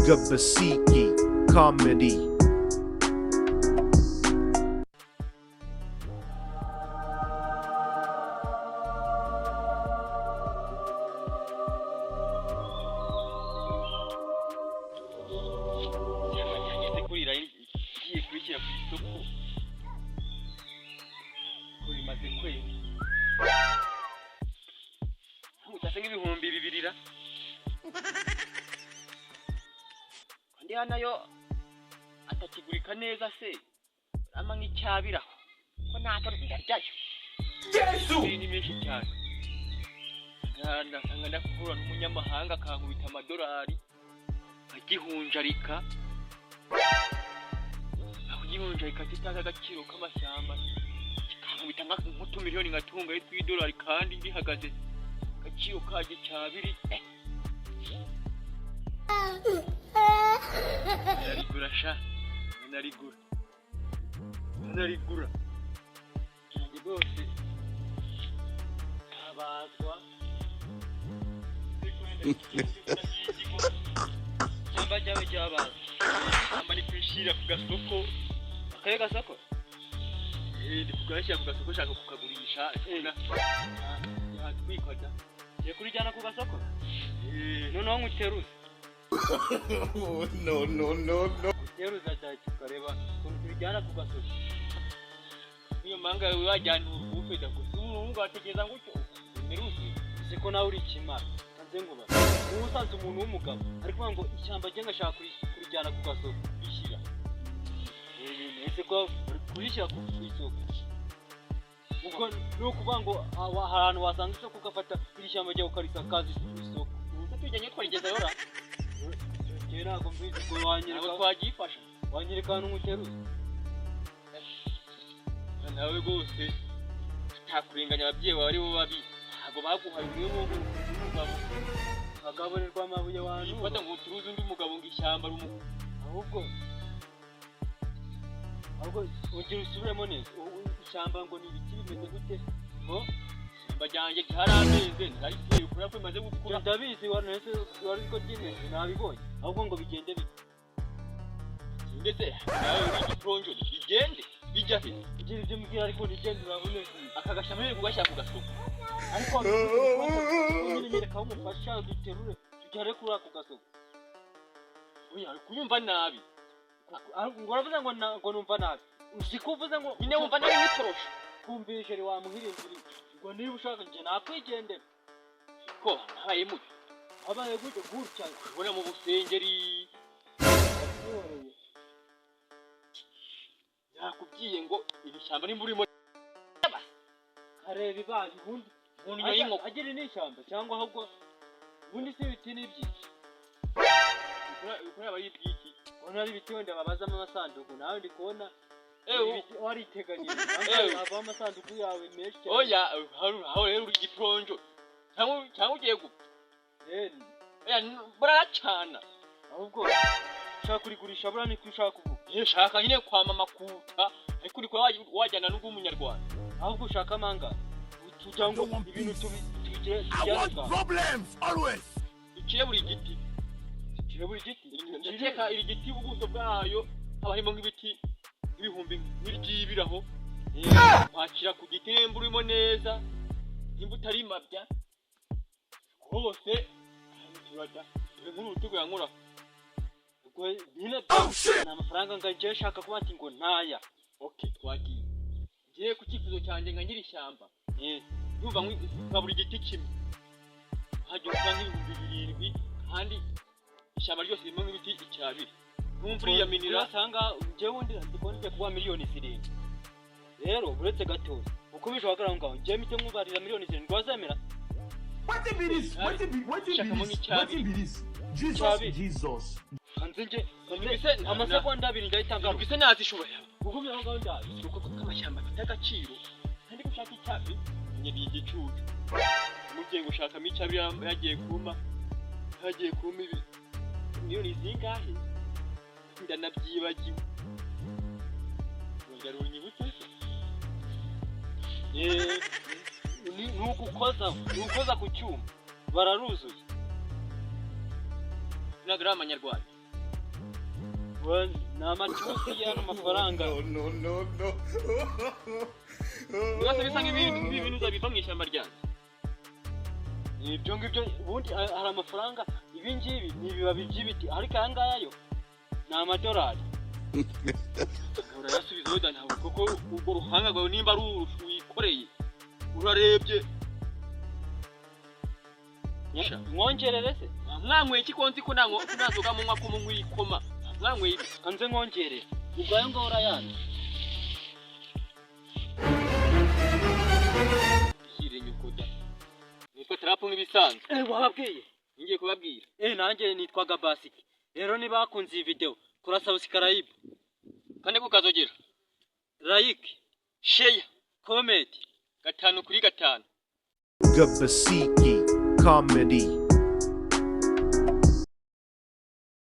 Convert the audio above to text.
Basiki Comedy. Yageze kurira igiye kubishyira ku isoko ko bimaze kwera, utase nk'ibihumbi 2 ra kandi hano yo atakigurika neza se urama nk'icyabiraho ko ntacyo ndaryayo. Yesu! Ni menshi cyane, ndasanga ndakura n'umunyamahanga akankubita amadolari agihunjarika, akugihunjarika kitazi agaciro k'amashyamba, kikankubita nk'utumiliyoni nkatunga tw'idolari kandi bihagaze agaciro karyo cyabiri. Narigura sha, narigura, narigura nanjye rwose ntabazwa. Ishyamba ryawe ryabazwa, ishyamba ni kurishyira ku gasoko. Akahe gasoko? Ndi kugashyira ku gasoko, nshaka kukagurisha. Yatwikwa da. Ngiye kurijyana ku gasoko noneho nkuteruze. No, no, no, no. Uteruza cyane, tukareba ukuntu turijyana ku gasoko. Niyo manga yawe wajyana urukufe da gusa ubu watekereza ngo umeruzi. Uzi ko nawe uri ikimara? Kanze nkubaze, ubu usanze umuntu w'umugabo ari kuvuga ngo ishyamba rye ngashaka kurijyana ku gasoko, Bishyira. Ese ko uri kurishyira ku isoko, ubwo ni ukuvuga ngo hari ahantu wasanga isoko, ugafata iri shyamba ryawe ukarisakaza isoko? Ubu se tujyanye twarigezayo ra? Njyewe ntabwo mbizi, ubwo Ntabwo wanyereka twagifasha. Wanyereka ahantu nkuteruza. Nawe rwose ntakurenganya, ababyeyi bawe ari bo babi, ntabwo baguhaye umwe wo umugabo. Agaburirwa amabuye wantu. Fata ngo uturuze undi mugabo ngo ishyamba rumu. Ahubwo ugira usubiremo neza. Ishyamba ngo ni ibiti bimeze gute ngo? Ishyamba ryanjye ryarameze, ntariteye ukura ko bimaze gukura. Ibyo ndabizi, nese wari uzi ko ryimeze, nabibonye. Ahubwo ngo bigende bite? Ndetse nawe uri igikonjo, bigende bijya he? Ugira ibyo mbwira, ariko ntigende urabone. Aka gashyamba nyine kugashyira ku gasoko. Ariko nyine nyereka aho umufasha duterure tugere kuri ako gasoko. Oya, uri kunyumva nabi. Ngo uravuze ngo ngo numva nabi? Uzi ko uvuze ngo Nyine wumva nabi n'itorosho. Kumvishe wamuhirindiriye ngo niba ushaka njye nakwigendera. Ko nabaye muto. Wabaye gutya gutya. Ubona mu busengeri. Wihoreye. Nakubwiye ngo iri shyamba nimba urimo Kareba ibaye ubundi. Umuntu y'inkoko. Agira n'ishyamba cyangwa ahubwo ubundi si ibiti n'ibyiki? Ukora aba y'ibyiki. Ubona ari ibiti wenda babazamo amasanduku, nawe ndi kubona ibiti wariteganyije havamo amasanduku yawe menshi cyane. Oya, aho rero uri igiponjo cyangwa ugiye gupfa. Oya, baracana. Ahubwo ushaka kurigurisha buriya, niko ushaka kuvuga? Iyo shaka nyine kwamama kuta, ariko uri kuba wajyana n'ubw'umunyarwanda. Ahubwo ushaka amangara tugira ngo I don't want ibintu peace. Tubigire I tujyane want bwawe. problems always. Ducire buri giti. Tugire buri giti. Ndakeka iri giti ubuso bwayo haba harimo nk'ibiti nk'ibihumbi nk'iryibiraho. Wakira ku giti nimba urimo neza, nimba utari mabya rwose turajya dore nk'uru rutugu yankura. Ubwo nyine ni amafaranga ngo njyewe nshaka kuba ati ngo ntaya. Okay, twagiye. Ngiye ku cyifuzo cyanjye nka nyiri ishyamba, ndumva nka buri giti kimwe hajya usa nk'ibihumbi 7, kandi ishyamba ryose ririmo nk'ibiti icyabiri, numva uriyaminira. Urasanga njyewe undi ndi kubona igiye kuba miliyoni 7. Rero uretse gatoya uko ubishoboka aho ngaho, njyewe mpite nkubarira miliyoni 7, wazemera? Wetin be this? Wetin be wetin Shaka be money this? chabi. Wetin be this? Jesus, Chabi. Jesus. Kanze nje Mbese amasegonda 2 ndahita ngaruka. Mbese nazishoboye. Kuko aho ngaho ndazi. Uko amashyamba afite agaciro kandi gushaka icyabi nyine ni igicucu. Umubyeyi ngo ushakamo icyabi yagiye kuma ibi miliyoni zingahe, ndanabyibagiwe, wongera unyibutse se? Ni ugukoza ku cyuma, bararuzuye. Ntabwo ari amanyarwanda. Ni amatusi y'ano mafaranga. No, no, no, no. Byose bisa nk'ibintu nk'ibi bintu biva mu ishyamba ryanjye. Ibyo ngibyo ubundi hari amafaranga. Ibi ngibi ni ibibabi by'ibiti, ariko aya ngaya yo ni amadolari. Urayasubiza wenda ntabwo, kuko urwo ruhanga rwawe nimba ari urushu wikoreye, urarebye. Sha. Mwongerere se? Mwanyweye iki, ko nzi ko nta nzoga munywa, ko munywa ikoma? Mwanyweye iki? Kanze mwongerere. Ubwo ayo ngaho urayanze? Ishyire nyukoda. Nitwa Tarapu nk'ibisanzwe. Eh, wababwiye? Ngiye kubabwira. Eh, nanjye nitwaga Basiki. Rero niba bakunze iyi video, kora subscribe. Kandi kukazogera. Like. Share. Comment. 5 kuri 5. Gabasiki comedy.